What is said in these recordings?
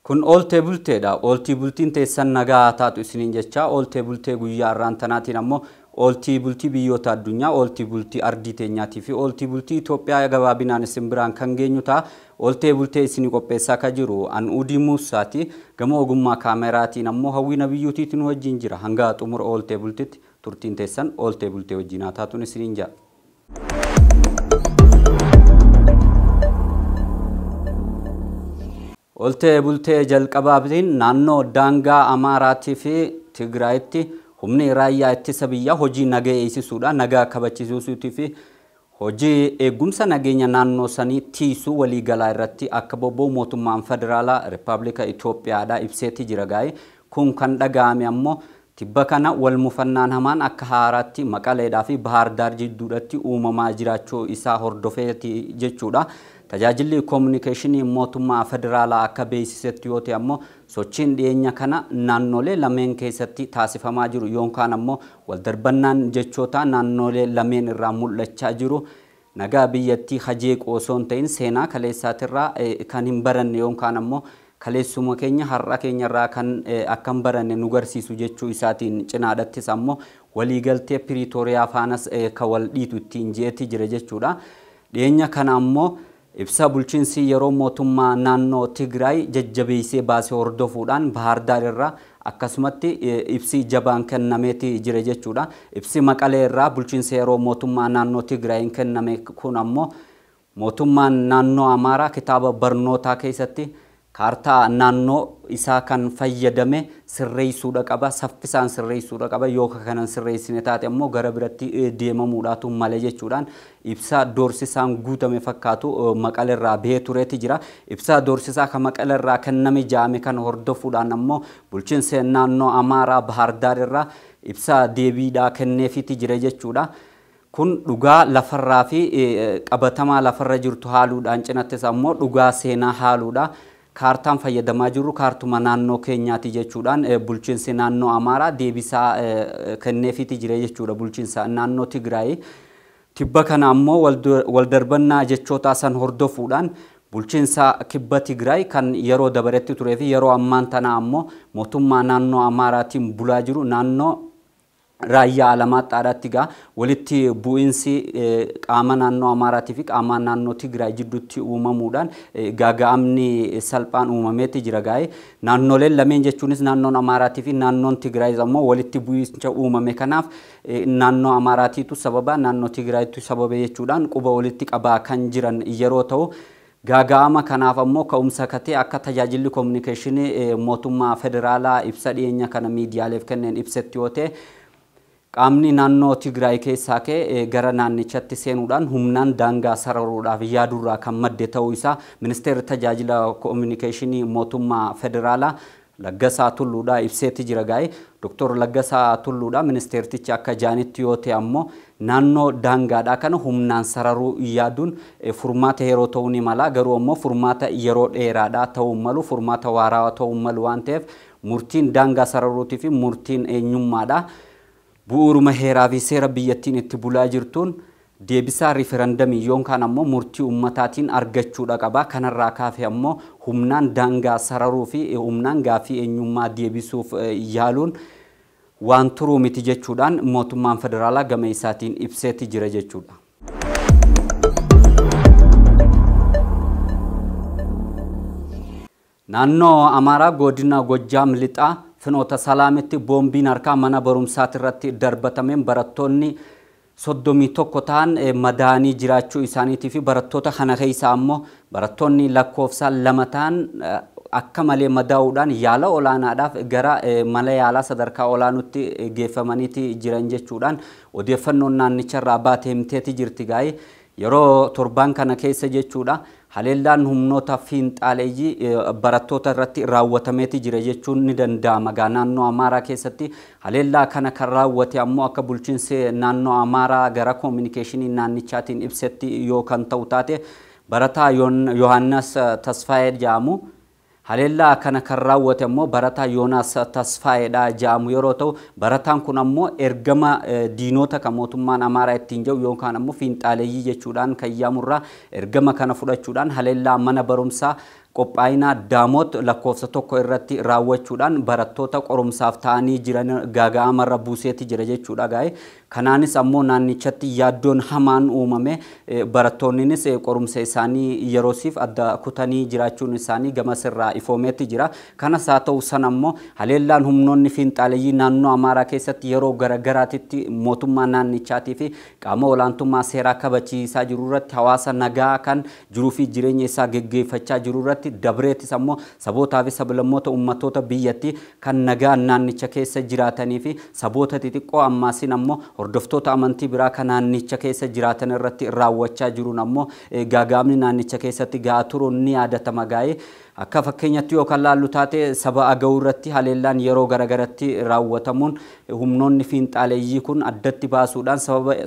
Kun ooltee bulteedha. Ooltii bultiin teessan nagaa taatu isiniin jecha ooltee bultee guyyaa har'aan tanaatiin ammoo ooltii bultii biyyoota addunyaa, ooltii bultii ardii teenyaatii fi ooltii bultii Itoophiyaa gabaabinaan isin biraan kan geenyu ta'a. Ooltee bultee isinii qopheessaa kan jiru an Udii Muusaati. Gama ogummaa kaameraatiin ammoo Hawwii Nabiyyuutiitiin wajjin jira. Hanga xumura ooltee bultitti turtiin teessan ooltee bultee wajjin haa taatuun isiniin jedha. Ooltee bultee jalqabaatiin naannoo daangaa Amaaraatii fi Tigraayitti humni raayyaa ittisa biyyaa hojii nagaa eegsisuudha, nagaa kabachiisuutii fi hojii eegumsa nageenya naannoo sanii tiisuu waliigalaa irratti akka bobba'u mootummaan federaalaa Rippaabilika Itoophiyaadhaa ibseetii jira gaa'e. Kun kan dhaga'ame ammoo tibba kana wal mufannaan hamaan akka haaraatti Maqaleedhaa fi Bahaar Daar jidduudhatti uumamaa jiraachuu isaa hordofeeti jechuudha. Tajaajilli koominikeeshinii mootummaa federaalaa akka beeksisetti yoo ta'e ammoo sochiin dhiyeenya kana naannolee lameen keessatti taasifamaa jiru yookaan ammoo waldarbannaan jechoota naannolee lameen irraa mul'achaa jiru nagaa biyyattii hajeequ osoo hin ta'in seenaa kaleessaatirraa kan hin baranne yookaan ammoo kaleessuma keenya har'a keenyarraa kan akka hin baranne nu garsiisu jechuu isaatiin cinaadhattis ammoo waliigaltee Piriitooriyaa faanas kan wal dhiitu ittiin jeetii jira jechuudha. Dhiyeenya kana ammoo ibsa bulchiinsi yeroo mootummaa naannoo Tigraay jajjabeessee baasee hordofuudhaan Bahaar Daar irraa akkasumatti ibsi jabaan kennameeti jira jechuudha. Ibsi Maqalee irraa bulchiinsa yeroo mootummaa naannoo Tigraayin kenname kun ammoo mootummaan naannoo Amaaraa kitaaba barnootaa keessatti kaartaa naannoo isaa kan fayyadame sirreessuudha qaba, saffisaan sirreessuudha qaba, yoo kanan sirreessine taate ammoo gara biratti deemamuudhaatu malee jechuudhaan ibsa doorsisaan guutame fakkaatu Maqaleerraa bahee tureeti jira. Ibsa doorsisaa kan Maqaleerraa kenname jaame kan hordofuudhaan ammoo bulchiinsa naannoo Amaaraa Bahaar Daar irraa ibsa deebiidhaa kenneefiiti jira jechuudha. Kun dhugaa lafarraa fi qabatamaa lafarra jirtu haaluudhaan cinattis ammoo dhugaa seenaa haaluudha. Kaartaan fayyadamaa jirru kaartuma naannoo keenyaati jechuudhaan bulchiinsi naannoo Amaaraa deebisaa kenneefiiti jira jechuudha bulchiinsa naannoo Tigraay. Tibba kana ammoo waldarbannaa jechoota san hordofuudhaan bulchiinsa kibba Tigraay kan yeroo dabaretti turee fi yeroo ammaan tana ammoo mootummaa naannoo Amaaraatiin bulaa jiru naannoo raayyaa Alamaaxaadhaatti gaa walitti bu'iinsi qaama naannoo Amaaraatii fi qaama naannoo Tigraay jidduutti uumamuudhaan gaaga'amni salphaan uumameeti jira gaa'e. Naannoleen lameen jechuunis naannoon Amaaraatii fi naannoon Tigraay ammoo walitti bu'iinsa uumame kanaaf naannoo Amaaraatiitu sababa naannoo Tigraayitu sababa jechuudhaan quba walitti qabaa kan jiran yeroo ta'u gaaga'ama kanaaf ammoo ka'umsa katee akka tajaajilli koominikeeshinii mootummaa federaalaa ibsa dhiyeenya kana miidiyaaleef kenneen ibsetti yoo ta'e qaamni naannoo Tigraay keessaa ka'e gara naannichatti seenuudhaan humnaan daangaa sararuudhaaf yaadurraa kan madde ta'uu isaa ministeerri tajaajila koominikeeshinii mootummaa federaalaa Laggasaa Tulluudhaa ibseetti jira gaa'e. Doktor Laggasaa Tulluudhaa ministeertichi akka jaanitti yoo ta'e ammoo naannoo daangaadhaa kana humnaan sararuu yaaduun furmaata yeroo ta'uu ni mala. Garuu ammoo furmaata yeroo dheeraadhaa ta'uu malu, furmaata waaraa ta'uu malu waan ta'eef murtiin daangaa sararuutii fi murtiin eenyummaadhaa bu'uuruma heeraa fi seera biyyattiin itti bulaa jirtuun deebisaa riiferandamii yookaan ammoo murtii uummataatiin argachuudha qaba. Kanarraa kaafee ammoo humnaan daangaa sararuu fi humnaan gaaffii eenyummaa deebisuuf yaaluun waan turuu miti jechuudhaan mootummaan federaalaa gama isaatiin ibseeti jira jechuudha. Naannoo Amaaraa godina Gojjaam Lixaa Finoota Salaamitti boombiin harkaa mana barumsaati irratti darbatameen barattoonni 31 ta'an madaanii jiraachuu isaaniitii fi barattoota kana keessaa ammoo barattoonni lakkoofsaan 2 ta'an akka malee madaa'uudhaan yaala olaanaadhaaf gara mana yaalaa sadarkaa olaanutti geeffamaniiti jiran jechuudhaan odeeffannoon naannicharraa baatee himteeti jirti gaa'e. Yeroo torban kana keessa jechuudha haleellaan humnoota fiinxaaleeyyii barattoota irratti raawwatameeti jira jechuun ni danda'ama. Gaa naannoo Amaaraa keessatti haleellaa kana kan raawwate ammoo akka bulchiinsi naannoo Amaaraa gara koominikeeshinii naannichaatiin ibsetti yoo kan ta'u taate barataa Yohaannas Tasfaayee jedhamu haleellaa kana kan raawwate ammoo barataa Yoonaas Tasfaayeedha jedhamu yeroo ta'u barataan kun ammoo ergama diinota kan mootummaan Amaaraa ittiin jedhu yookaan ammoo fiinxaaleeyyii jechuudhaan kan yaamurraa ergama kana fudhachuudhaan haleellaa mana barumsaa qophaa'inaa Daamot lakkoofsa 1 irratti raawwachuudhaan barattoota qorumsaaf ta'anii jiran gaaga'amarra buuseeti jira jechuudha gaa'e. Kanaanis ammoo naannichatti yaaddoon hamaan uumame, barattoonnis qorumsa isaanii yeroosiif adda kutanii jiraachuun isaanii gama sirraa ifoomeetti jira. Kanas haa ta'u san ammoo haleellaan humnoonni fiinxaaleyyii naannoo Amaaraa keessatti yeroo garagaraatitti mootummaa naannichaatii fi qaama olaantummaa seeraa kabachiisaa jiru irratti hawaasa nagaa kan jiruu fi jireenya isaa geggeeffachaa jiru irratti dabreetis ammoo sabootaa fi sablammoota uummattoota biyyattii kan nagaa naannicha keessa jiraatanii fi saboota xixiqqoo ammaasiin ammoo hordoftoota amantii biraa kan naannicha keessa jiraatan irratti raawwachaa jiruun ammoo gaagaamni naannicha keessatti gahaa turuun ni yaadatama gaa'ee. Akka fakkeenyatti yookaan laallu taate saba Agawuu irratti haleellaan yeroo garagaratti raawwatamuun humnoonni fiinxaaleeyyii kun addatti baasuudhaan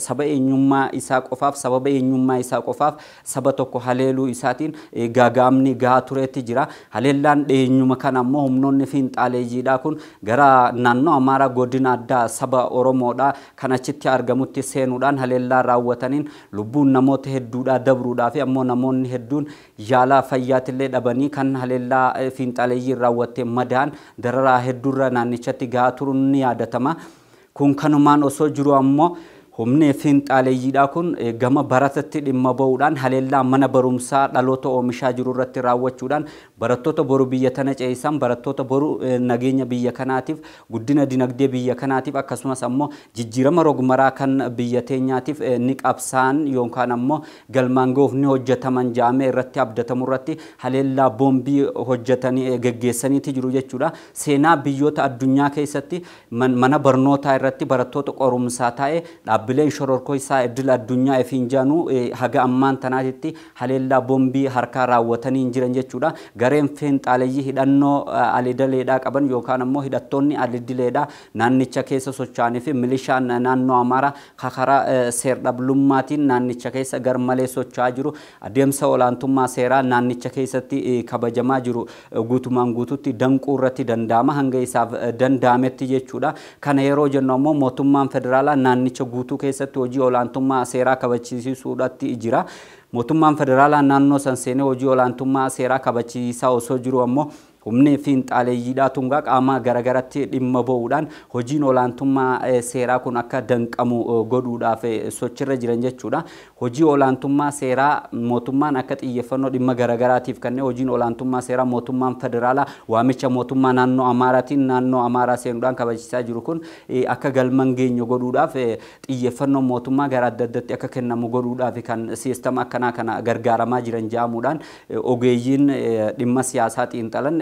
saba eenyummaa isaa qofaaf sababa eenyummaa isaa qofaaf saba tokko haleeluu isaatiin gaagaamni gahaa tureetti jira. Haleellaan dhiyeenyuma kana ammoo humnoonni fiinxaaleeyyiidhaa kun gara naannoo Amaaraa godina addaa saba Oromoodhaa kan achitti argamutti seenuudhaan haleellaa raawwataniin lubbuun namoota hedduudhaa dabruudhaa fi ammoo namoonni hedduun yaalaa fayyaatillee dhabanii kan haleellaa fiinxaaleeyyii raawwattee madaan dararaa hedduurra naannichatti gahaa turuun ni yaadatama. Kun kanumaan osoo jiru ammoo humni fiinxaaleeyyiidhaa kun gama baratatti dhimma ba'uudhaan haleellaa mana barumsaa dhaloota oomishaa jiru irratti raawwachuudhaan barattoota boru biyya tana ce'isan, barattoota boru nageenya biyya kanaatiif, guddina dinagdee biyya kanaatiif akkasumas ammoo jijjiirama rogmaraa kan biyya teenyaatiif ni qabsaan yookaan ammoo galmaan ga'uuf ni hojjetaman jaamee irratti abdatamu irratti haleellaa boombii hojjetanii geggeessaniiti jiru jechuudha. Seenaa biyyoota addunyaa keessatti mana barnootaa irratti barattoota qorumsaa taa'e dhaabbileen shororkoo isaa idil addunyaa ifiin jaanuu haga ammaan tanaatitti haleellaa boombii harkaa raawwatanii hin jiran jechuudha. Gareen fiinxaaleeyyii hidhannoo alidileedhaa qaban yookaan ammoo hidhattoonni alidileedhaa naannicha keessa socho'anii fi milishaan naannoo Amaaraa karaa seer-dhablummaatiin naannicha keessa garmalee socho'aa jiru. Adeemsa olaantummaa seeraa naannicha keessatti kabajamaa jiru guutumaan guututti danquu irratti danda'ama hanga isaaf danda'ametti jechuudha. Kana yeroo jennu ammoo mootummaan federaalaa naannicha guutuu keessatti hojii olaantummaa seeraa kabachiisuudhaatti jira. Mootummaan federaalaa naannoo san seenee hojii olaantummaa seeraa kabachiisaa osoo jiru ammoo humni fiinxaaleeyyiidhaa tungaa qaama garagaratti dhimma ba'uudhaan hojiin olaantummaa seeraa kun akka danqamu godhuudhaaf sochirra jiran jechuudha. Hojii olaantummaa seeraa mootummaan akka xiyyeeffannoo dhimma garagaraatiif kennee hojiin olaantummaa seeraa mootummaan federaalaa waamicha mootummaa naannoo Amaaraatiin naannoo Amaaraa seenuudhaan kabachiisaa jiru kun akka galman geenye godhuudhaaf xiyyeeffannoo mootummaa gara adda addaatti akka kennamu godhuudhaaf kan siistama akkanaa kana gargaaramaa jiran jaamuudhaan ogeeyyiin dhimma siyaasaa xiinxalan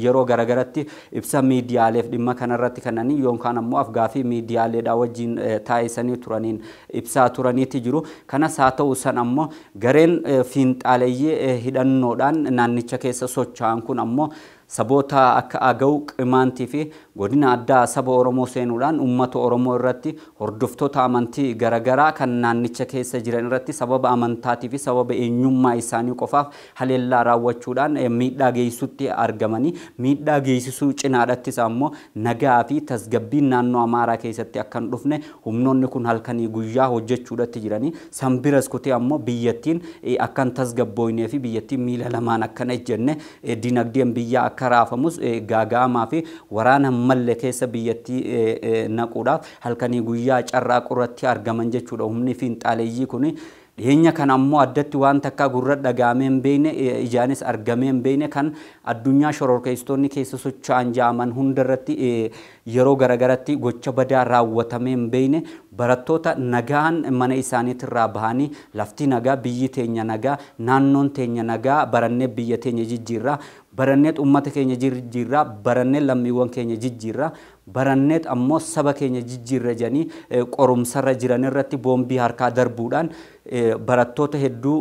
yeroo garagaratti ibsa miidiyaaleef dhimma kanarratti kennanii yookaan ammoo afgaafii miidiyaaleedhaa wajjin taa'isanii turaniin ibsaa turaniiti jiru. Kanas haa ta'u san ammoo gareen fiinxaaleeyyii hidhannoodhaan naannicha keessa socho'an kun ammoo saboota akka Agaw, Qimaantii fi godina addaa saba Oromoo seenuudhaan uummata Oromoo irratti hordoftoota amantii garagaraa kan naannicha keessa jiran irratti sababa amantaatii fi sababa eenyummaa isaanii qofaaf haleellaa raawwachuudhaan miidhaa geessisutti argamanii miidhaa geessisuu cinaadhattis ammoo nagaa fi tasgabbiin naannoo Amaaraa keessatti akka hin dhufne humnoonni kun halkanii guyyaa hojjechuudhatti jiranii. Sanbiras kutee ammoo biyyattiin akka hin tasgabbooynee fi biyyattiin miila lamaan akka hin ejjenne dinagdeen biyyaa akka raafamus gaaga'amaa fi waraana malle keessa biyyattii naquudhaaf halkanii guyyaa carraaquu irratti argaman jechuudha. Humni fiinxaaleeyyii kun dhiyeenya kana ammoo addatti waan takka gurra dhagaamee hin beekne ijaanis argamee hin beekne kan addunyaa shororkeessitoonni keessa socho'an jaaman hundarratti yeroo garagaratti gocha badaa raawwatamee hin beekne barattoota nagaan mana isaaniitirraa bahanii lafti nagaa, biyyi teenya nagaa, naannoon teenya nagaa, barannee biyya teenya jijjiirraa, baranneet uummata keenya jijjiirraa, barannee lammiiwwan keenya jijjiirraa, baranneet ammoo saba keenya jijjiirra jedhanii qorumsarra jiran irratti boombii harkaa darbuudhaan barattoota hedduu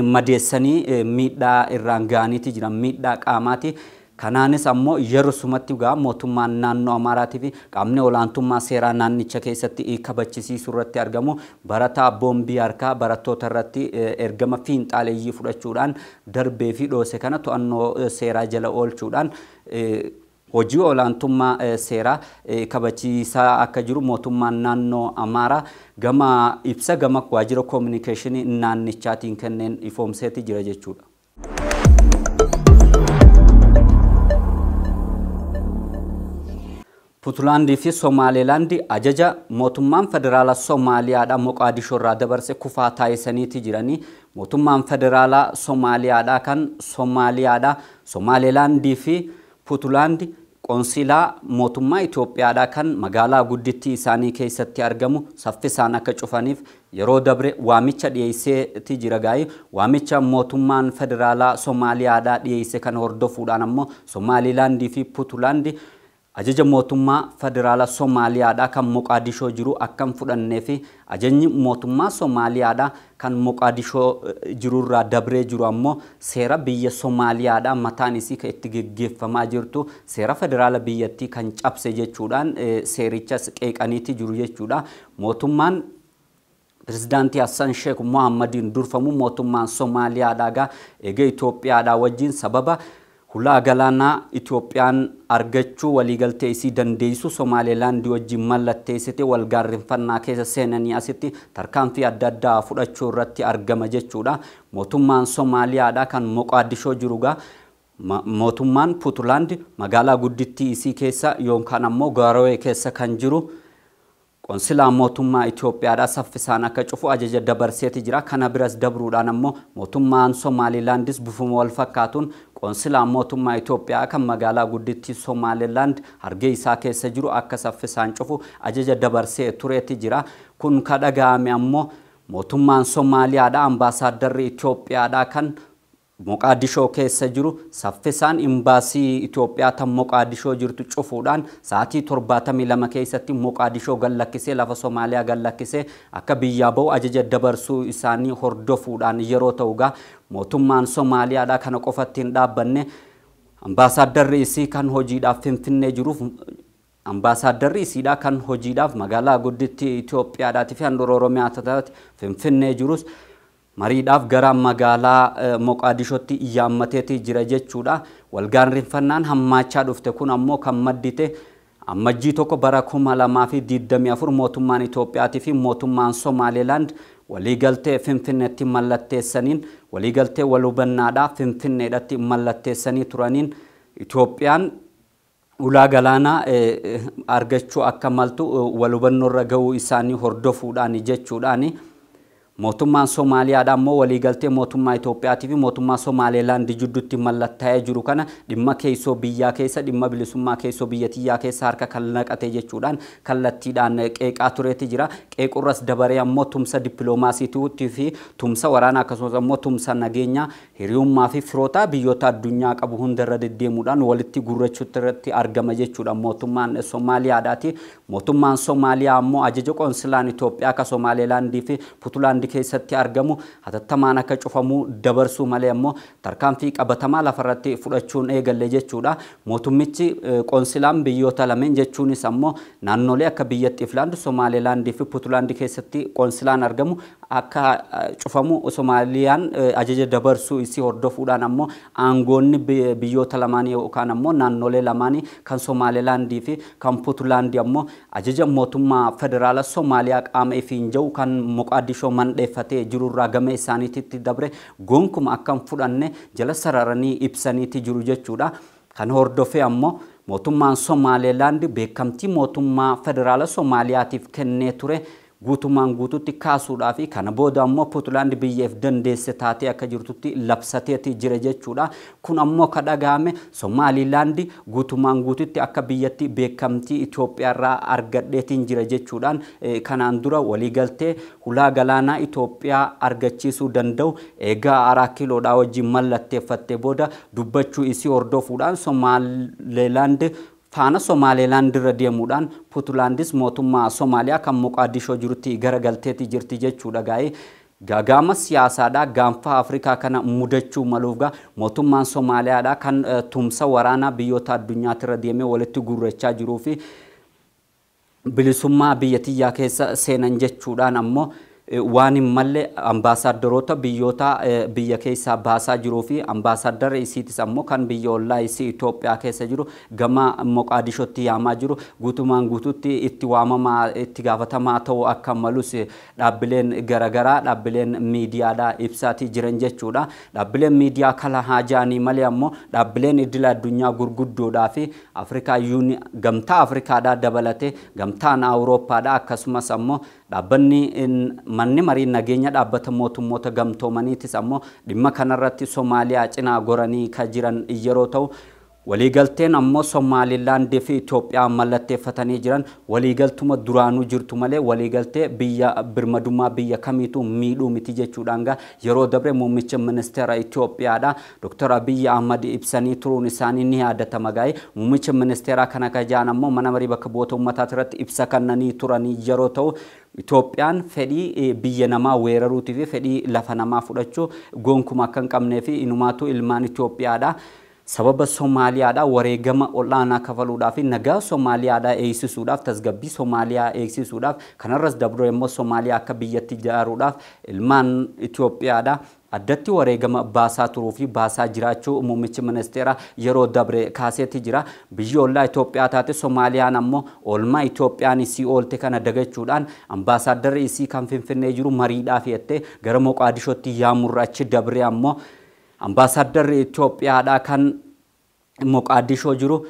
madeessanii miidhaa irraan ga'aniiti jiran, miidhaa qaamaati. Kanaanis ammoo yerusumatti gaa mootummaan naannoo Amaaraatii fi qaamni olaantummaa seeraa naannicha keessatti kabachisiisuu irratti argamu barataa boombii harkaa barattoota irratti ergama fiinxaaleeyyii fudhachuudhaan darbee fi dhoose kana to'annoo seeraa jala oolchuudhaan hojii olaantummaa seeraa kabachiisaa akka jiru mootummaan naannoo Amaaraa gama ibsa gama waajjira koominikeeshinii naannichaatiin kenneen ifoomseeti jira jechuudha. Puntlaandii fi Somaalilaandi ajaja mootummaan federaalaa Somaaliyaadhaa Moqaadishoo irraa dabarse kufaa taasisaniiti jiranii. Mootummaan federaalaa Somaaliyaadhaa kan Somaaliyaadhaa Somaalilaandii fi Puntlaandi qoonsilaa mootummaa Itoophiyaadhaa kan magaalaa guddittii isaanii keessatti argamu saffisaan akka cufaniif yeroo dabre waamicha dhiyeesseeti jira gaa'ii. Waamicha mootummaan federaalaa Somaaliyaadhaa dhiyeesse kan hordofuudhaan ammoo Somaalilaandii fi Puntlaandi ajaja mootummaa federaalaa Somaaliyaadhaa kan Moqaadishoo jiru akkam fudhannee fi ajajni mootummaa Somaaliyaadhaa kan Moqaadishoo jirurraa dabree jiru ammoo seera biyya Somaaliyaadhaa mataan isii kan itti geggeeffamaa jirtu seera federaala biyyattii kan cabse jechuudhaan seerichas qeeqaniiti jiru jechuudha. Mootummaan Pirezidaantii Hassan Sheekh Mohammadiin durfamu mootummaan Somaaliyaadhaa eega Itoophiyaadhaa wajjin sababa hulaa galaanaa Itoophiyaan argachuu waliigaltee isii dandeessu Somaalilaandii wajjin mallatteessite walgaarrinfannaa keessa seenanii asitti tarkaanfii adda addaa fudhachuu irratti argama jechuudha. Mootummaan Somaaliyaadhaa kan Moqaadishoo jirugaa mootummaan Puntlaand magaalaa guddittii isii keessa yookaan ammoo Garowe keessa kan jiru qoonsilaa mootummaa Itoophiyaadhaa saffisaan akka cufu ajaja dabarseeti jira. Kana biras dabruudhaan ammoo mootummaan Somaalilaandis bifuma wal fakkaatuun qoonsilaa mootummaa Itoophiyaa kan magaalaa guddittii Somaalilaand Hargeysaa keessa jiru akka saffisaan cufu ajaja dabarsee tureeti jira. Kun ka dhaga'ame ammoo mootummaan Somaaliyaadhaa ambaasaadarri Itoophiyaadhaa kan Moqaadishoo keessa jiru saffisaan imbaasii Itoophiyaa tan Moqaadishoo jirtu cufuudhaan sa'aatii 72 keessatti Moqaadishoo gallakkisee lafa Somaaliyaa gallakkisee akka biyyaa ba'u ajaja dabarsuu isaanii hordofuudhaan yeroo ta'ugaa mootummaan Somaaliyaadhaa kana qofatti hin dhaabbanne ambaasaadarri isii kan hojiidhaaf Finfinnee jiruuf ambaasaadarri isiidhaa kan hojiidhaaf magaalaa guddittii Itoophiyaadhaatii fi handhuura Oromiyaa taate Finfinnee jirus mariidhaaf gara magaalaa Moqaadishootti yaammateeti jira jechuudha. Walgaarrinfannaan hammaachaa dhufte kun ammoo kan maddite ammajjii 1 bara 2024 mootummaan Itoophiyaatii fi mootummaan Somaalilaand waliigaltee Finfinneetti mallatteessaniin waliigaltee wal hubannaadhaa Finfinneedhatti mallatteessanii turaniin Itoophiyaan ulaa galaanaa argachuu akka maltu wal hubannoorra ga'uu isaanii hordofuudhaan jechuudhaani. Mootummaan Somaaliyaadhaa ammoo waliigaltee mootummaa Itoophiyaatii fi mootummaa Somaalilaand jidduutti mallattaa'ee jiru kana dhimma keessoo biyyaa keessa dhimma bilisummaa keessoo biyyatiyyaa keessa harka kan naqate jechuudhaan kallattiidhaan qeeqaa tureeti jira. Qeequrras dabaree ammoo tumsa dippiloomaasiitii fi tumsa waraanaa akkasumas ammoo tumsa nageenyaa hiriyummaa fi firoota biyyoota addunyaa qabu hundarra deddeemuudhaan walitti gurrachuutti irratti argama jechuudha mootummaan Somaaliyaadhaati. Mootummaan Somaaliyaa ammoo ajaja qoonsilaan Itoophiyaa akka Somaalilaandii fi Puntlaand keessatti argamu hatattamaan akka cufamu dabarsuu malee ammoo tarkaanfii qabatamaa lafarratti fudhachuun eegalle jechuudha. Mootummichi qoonsilaan biyyoota lameen jechuunis ammoo naannolee akka biyya Xiiflaand, Somaalilaandii fi Puntlaand keessatti qoonsilaan argamu akka cufamu Somaaliyaan ajaja dabarsuu isii hordofuudhaan ammoo aangoonni biyyoota lamaanii yookaan ammoo naannolee lamaanii kan Somaalilaandii fi kan Puntlaandii ammoo ajaja mootummaa federaala Somaaliyaa qaama ifiin jiru kan Moqaadishoo mandheeffatee jirurraa gama isaaniitti dabre gonkuma akkam fudhanne jala sararanii ibsaniiti jiru jechuudha. Kan hordofee ammoo mootummaan Somaalilaand beekamtii mootummaa federaala Somaaliyaatiif kennee ture guutummaan guututti kaasuudhaa fi kana booda ammoo Puntlaand biyyeef dandeesse taatee akka jirtutti labsateeti jira jechuudha. Kun ammoo ka dhaga'ame Somaalilaand guutummaan guututti akka biyyatti beekamtii Itoophiyaarraa argadheetiin jira jechuudhaan kanaan dura waliigaltee hulaa galaanaa Itoophiyaa argachiisuu danda'u eegaa 4 kiiloodhaa wajjin mallatteeffattee booda dubbachuu isii hordofuudhaan Somaalilaand faana Somaalilaand irra deemuudhaan Puntlaandis mootummaa Somaaliyaa kan Moqaadishoo jirutti garagalteeti jirti jechuudha gaa'ee. Gaagama siyaasaadhaa gaanfa Afrikaa kana mudachuu maluuf gaa mootummaan Somaaliyaadhaa kan tumsa waraanaa biyyoota addunyaatti irra deemee walitti gurrachaa jiruu fi bilisummaa biyyatiyyaa keessa seenan jechuudhaan ammoo waan hin malle ambaasaaddoroota biyyoota biyya keessaa baasaa jiruu fi ambaasaaddara isiitis ammoo kan biyya ollaa isii Itoophiyaa keessa jiru gama Moqaadishootti yaamaa jiru guutumaan guututti itti waamamaa itti gaafatamaa ta'uu akka malus dhaabbileen garaagaraa dhaabbileen miidiyaadhaa ibsaatii jiran jechuudha. Dhaabbileen miidiyaa kala haa jaanii malee ammoo dhaabbileen idil addunyaa gurguddoodhaa fi Afrikaa yuuni gamtaa Afrikaadhaa dabalatee gamtaan Awurooppaadhaa akkasumas ammoo dhaabbanni manni marii nageenya dhaabbata mootummoota gamtoomaniitis ammoo dhimma kanarratti Somaaliyaa cinaa goranii kan jiran yeroo ta'u waliigalteen ammoo Somaalilaandii fi Itoophiyaa mallatteeffatanii jiran waliigaltuma duraanuu jirtu malee waliigaltee biyya birmadummaa biyya kamiitu miidhuu miti jechuudhaan gaa yeroo dabre muummicha ministeera Itoophiyaadha Dr. Abiyyi Ahmad ibsanii turuun isaanii ni yaadatama gaa'e. Muummicha ministeeraa kana kajaan ammoo mana marii bakka bu'oota uummataa irratti ibsa kennanii turanii yeroo ta'u Itoophiyaan fedhii biyya namaa weeraruutii fi fedhii lafa namaa fudhachuu gonkumaa akka hin qabnee fi inumaatu ilmaan Itoophiyaadha. Sababa Somaaliyaadhaa wareegama ol'aanaa kafaluudhaaf fi nagaa Somaaliyaadhaa eegsisuudhaaf tasgabbii Somaaliyaa eegsisuudhaaf kanarras dabroo immoo Somaaliyaa akka biyyatti ijaaruudhaaf ilmaan Itoophiyaadhaa addatti wareegama baasaa turuu fi baasaa jiraachuu muummichi ministeera yeroo dabre kaaseeti jira. Biyyi ollaa Itoophiyaa taate Somaaliyaan ammoo oolmaa Itoophiyaan isii oolte kana dagachuudhaan ambaasaadarri isii kan Finfinnee jiru mariidhaaf jettee gara Moqaadishootti yaamurra achi dabre ammoo ambaasaadarri Itoophiyaadhaa kan Moqaadishoo jiru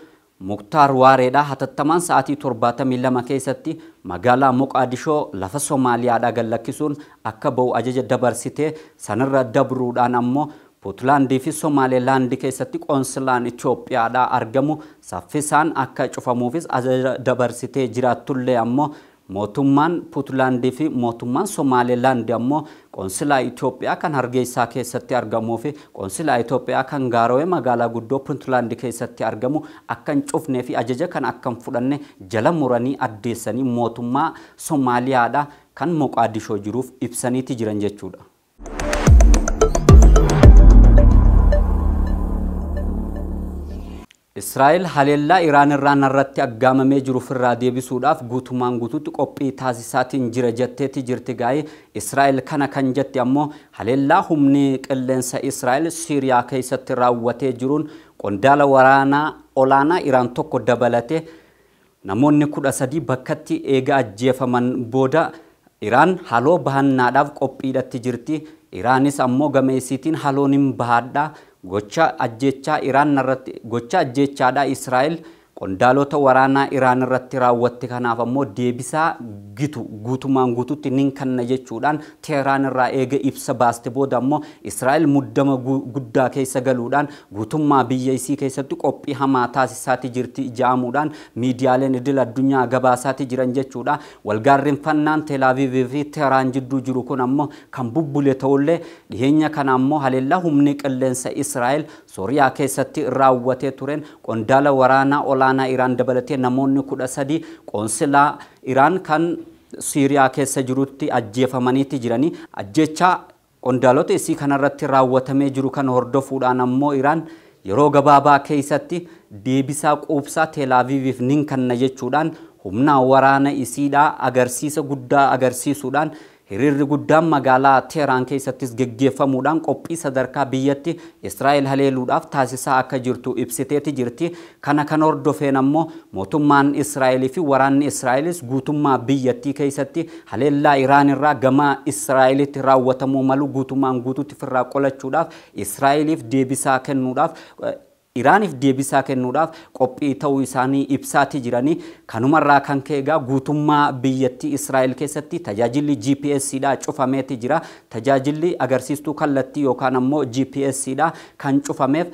Muktaar Waareedhaa hatattamaan sa'aatii 72 keessatti magaalaa Moqaadishoo lafa Somaaliyaadhaa gad lakkisuun akka ba'u ajaja dabarsitee sanarra dabruudhaan ammoo Puutlaandii fi Somaalilaandii keessatti qoonsilaan Itoophiyaadhaa argamu saffisaan akka cufamuufis ajaja dabarsitee jiraattullee ammoo mootummaan Puutlaandii fi mootummaan Somaalilaandii ammoo qoonsilaa Itoophiyaa kan Hargeysaa keessatti argamuu fi qoonsilaa Itoophiyaa kan Gaarowee magaalaa guddoo Puutlaandii keessatti argamu akka hin cufnee fi ajaja kan akka hin fudhanne jala muranii addeessanii mootummaa Somaaliyaadhaa kan Moqaadishoo jiruuf ibsaniiti jiran jechuudha. Israa'el haleellaa Iraan irraa narratti aggaamamee jiru ofirraa deebisuudhaaf guutumaan guutuutti qophii taasisaatiin jira jetteeti jirti gaa'ee. Israa'el kana kan jette ammoo haleellaa humni qilleensa Israa'el Siiriyaa keessatti raawwatee jiruun qondaala waraanaa olaanaa Iraan tokko dabalatee namoonni 13 bakkatti eega ajjeefaman booda Iraan haloo bahannaadhaaf qophiidhatti jirti. Iraanis ammoo gameessiitiin haloon hin bahadhaa gocha ajjechaa Iraan irratti gocha ajjechaadhaa Israa'el qondaalota waraanaa Iraan irratti raawwatte kanaaf ammoo deebisaa gitu guutumaan guututti nin kanna jechuudhaan Teheraan irraa eega ibsa baaste booda ammoo Israa'el muddama guddaa keessa galuudhaan guutummaa biyya isii keessatti qophii hamaa taasisaati jirti jaamuudhaan miidiyaaleen idil addunyaa gabaasaati jiran jechuudha. Walgaarrinfannaan Tel Aviv fi Teheraan jidduu jiru kun ammoo kan bubbule ta'ullee dhiheenya kana ammoo haleellaa humni qilleensa Israa'el Sooriyaa keessatti raawwatee tureen qondaala waraanaa olaanaa Iraan dabalatee namoonni 13 qoonsilaa Iraan kan Siiriyaa keessa jirutti ajjeefamaniiti jiranii. Ajjechaa qondaalota isii kanarratti raawwatamee jiru kan hordofuudhaan ammoo Iraan yeroo gabaabaa keessatti deebisaa quubsaa Tel Aviviif nin kanna jechuudhaan humna waraana isiidhaa agarsiisa guddaa agarsiisuudhaan hiriirri guddaan magaalaa Teheraan keessattis geggeeffamuudhaan qophii sadarkaa biyyatti Israa'el haleeluudhaaf taasisaa akka jirtu ibsiteeti jirti. Kana kan hordofeen ammoo mootummaan Israa'elii fi waraanni Israa'elis guutummaa biyyattii keessatti haleellaa Iraan irraa gama Israa'elitti raawwatamuu malu guutummaan guutuutti ofirraa qolachuudhaaf Israa'eliif deebisaa kennuudhaaf Iraaniif deebisaa kennuudhaaf qophii ta'uu isaanii ibsaati jiranii. Kanumarraa kan ka'e egaa guutummaa biyyattii Israa'el keessatti tajaajilli GPS dha cufameeti jira. Tajaajilli agarsiistuu kallattii yookaan ammoo GPS dha kan cufameef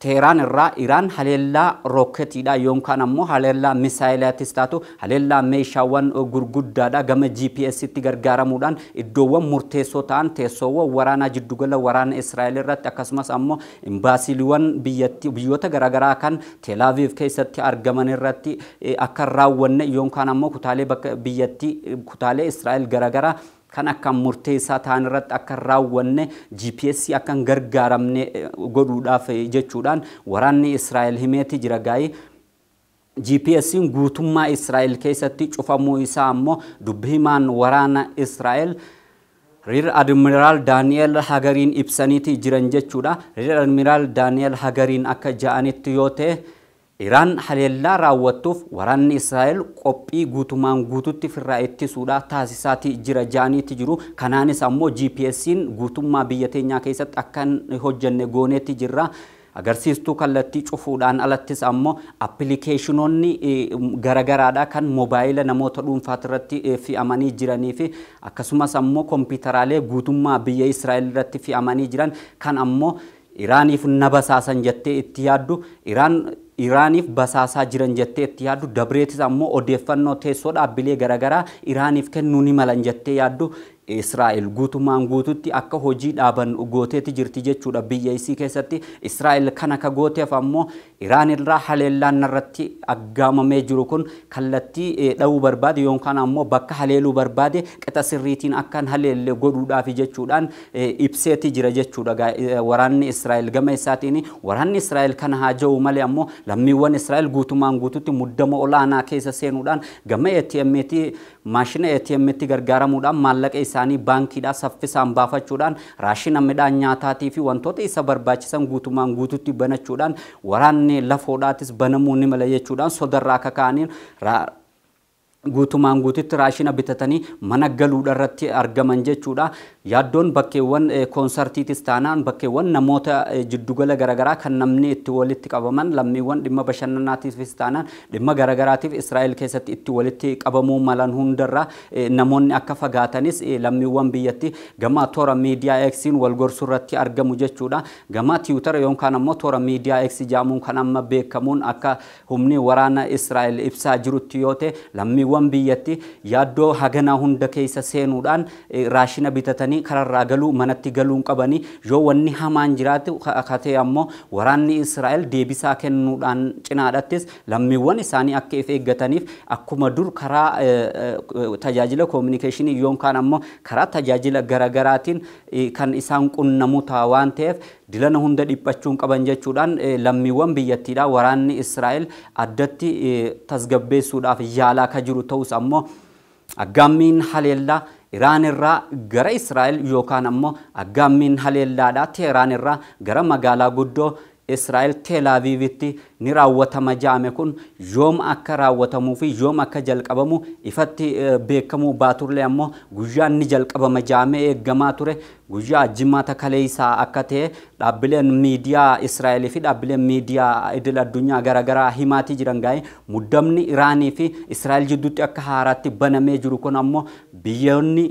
Teheraan irraa Iraan haleellaa rooketiidha yookaan ammoo haleellaa misaayilaattis taatu haleellaa meeshaawwan gurguddaadha gama GPS tti gargaaramuudhaan iddoowwan murteessoo ta'an teessoowwan waraanaa jiddugala waraana Israa'el irratti akkasumas ammoo imbaasiiwwan biyyattii biyyoota garaagaraa kan Tel Aviv keessatti argaman irratti akka raawwanne yookaan ammoo kutaalee bakka biyyattii kutaalee Israa'el garaagaraa kan akka murteessaa ta'an irratti akka raawwanne GPS akka hin gargaaramne godhuudhaaf jechuudhaan waraanni Israa'el himeeti jira gaa'ii. GPS'n guutummaa Israa'el keessatti cufamuu isaa ammoo dubbi himaan waraana Israa'el Rear Admiral Daniel Hagariin ibsaniiti jiran jechuudha. Rear Admiral Daniel Hagariin akka ja'anitti yoo ta'e Iraan haleellaa raawwattuuf waraanni Israa'el qophii guutumaan guututti firraa ittisuudha taasisaatii jira ja'aniiti jiru. Kanaanis ammoo GPS'n guutummaa biyya teenyaa keessatti akka hin hojjenne gooneetti jirra. Agarsiistuu kallattii cufuudhaan alattis ammoo appilikeeshinoonni garagaraadha kan moobaayila namoota dhuunfaati irratti fe'amanii jiranii fi akkasumas ammoo kompiitaraalee guutummaa biyya Israa'el irratti fe'amanii jiran kan ammoo Iraaniif na basaasan jettee itti yaaddu Iraaniif basaasaa jiran jettee itti yaaddu dabreetis ammoo odeeffannoo teessoo dhaabbilee garagaraa Iraaniif kennuu ni malan jettee yaaddu Israa'el guutumaan guututti akka hojii dhaaban gooteeti jirti jechuudha biyya isii keessatti. Israa'el kana ka gooteef ammoo Iraan irraa haleellaan irratti aggaamamee jiru kun kallattii dha'uu barbaade yookaan ammoo bakka haleeluu barbaade qixa sirriitiin akka hin haleelle godhuudhaaf jechuudhaan ibseeti jira jechuudha waraanni Israa'el gama isaatiin. Waraanni Israa'el kana haa ja'u malee ammoo lammiiwwan Israa'el guutumaan guututti muddama olaanaa keessa seenuudhaan gama ATM'tti maashina ATM'tti gargaaramuudhaan maallaqa isaanii baankiidhaa saffisaan baafachuudhaan raashina midhaan nyaataatii fi wantoota isa barbaachisan guutumaan guututti banachuudhaan waraanni lafoodhaatis banamuu ni mala jechuudhaan sodarraa akka ka'aniin guutumaan guututti raashina bitatanii mana galuudha irratti argaman jechuudha. Yaaddoon bakkeewwan koonsartiitis taanaan bakkeewwan namoota jiddugala garagaraa kan namni itti walitti qabaman lammiiwwan dhimma bashannanaatiifis taanaan dhimma garagaraatiif Israa'el keessatti itti walitti qabamuu malan hundarraa namoonni akka fagaatanis lammiiwwan biyyatti gama toora miidiyaa X'n wal gorsuu irratti argamu jechuudha. Gama Tiwiitara yookaan ammoo toora miidiyaa X jedhamuun kan amma beekamuun akka humni waraana Israa'el ibsaa jirutti yoo ta'e lammiiwwan biyyatti yaaddoo haganaa hunda keessa seenuudhaan raashina bitatanii kararraa galuu manatti galuun qabanii yoo wanni hamaan jiraatu katee ammoo waraanni Israa'el deebisaa kennuudhaan cinaadhattis lammiiwwan isaanii akka if eeggataniif akkuma dur karaa tajaajila koominikeeshinii yookaan ammoo karaa tajaajila garagaraatiin kan isaan qunnamu ta'a waan ta'eef dilana hunda dhiphachuun qaban jechuudhaan lammiiwwan biyyattiidha waraanni Israa'el addatti tasgabbeessuudhaaf yaalaa ka jiru ta'us ammoo aggaammiin haleellaa Iraan irraa gara Israa'el yookaan ammoo aggaammiin haleellaadhaa Teheraan irraa gara magaalaa guddoo Israa'el Tel Aviivitti ni raawwatama ja'ame kun yoom akka raawwatamuu fi yoom akka jalqabamu ifatti beekamuu baaturlee ammoo guyyaan ni jalqabama ja'amee eeggamaa ture guyyaa jimaata kaleessaa akka ta'e dhaabbileen miidiyaa Israa'elii fi dhaabbileen miidiyaa idil addunyaa garaagaraa himaatii jiran gaa'e muddamni Iraanii fi Israa'el jidduutti akka haaraatti banamee jiru kun ammoo biyyoonni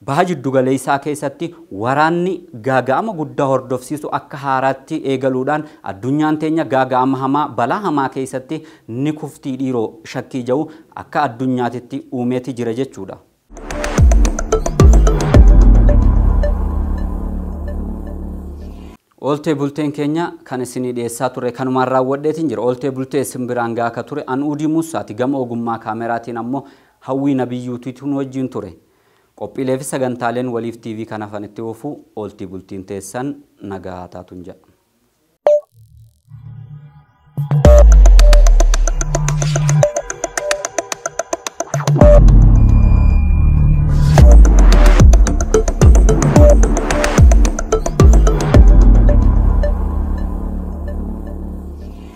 baha jiddugaleessaa keessatti waraanni gaaga'ama guddaa hordofsiisu akka haaraatti eegaluudhaan addunyaan teenya gaaga'ama hamaa balaa hamaa keessatti ni kuftii dhiiroo shakkii ja'u akka addunyaatitti uumeeti jira jechuudha. Ooltee bulteen keenya kan isinii dhiyeessaa ture kanumaan raawwadheetiin jira. Ooltee bultee isin biraan gahaa akka ture an Uudii Muusaati gama ogummaa kaameraatiin ammoo Hawwii Nabiyyuutiitu nu wajjin ture. Qophiilee fi sagantaaleen Waliif TV kan hafan itti oofuu ooltii bultiin teessan nagaa taatuun jedha.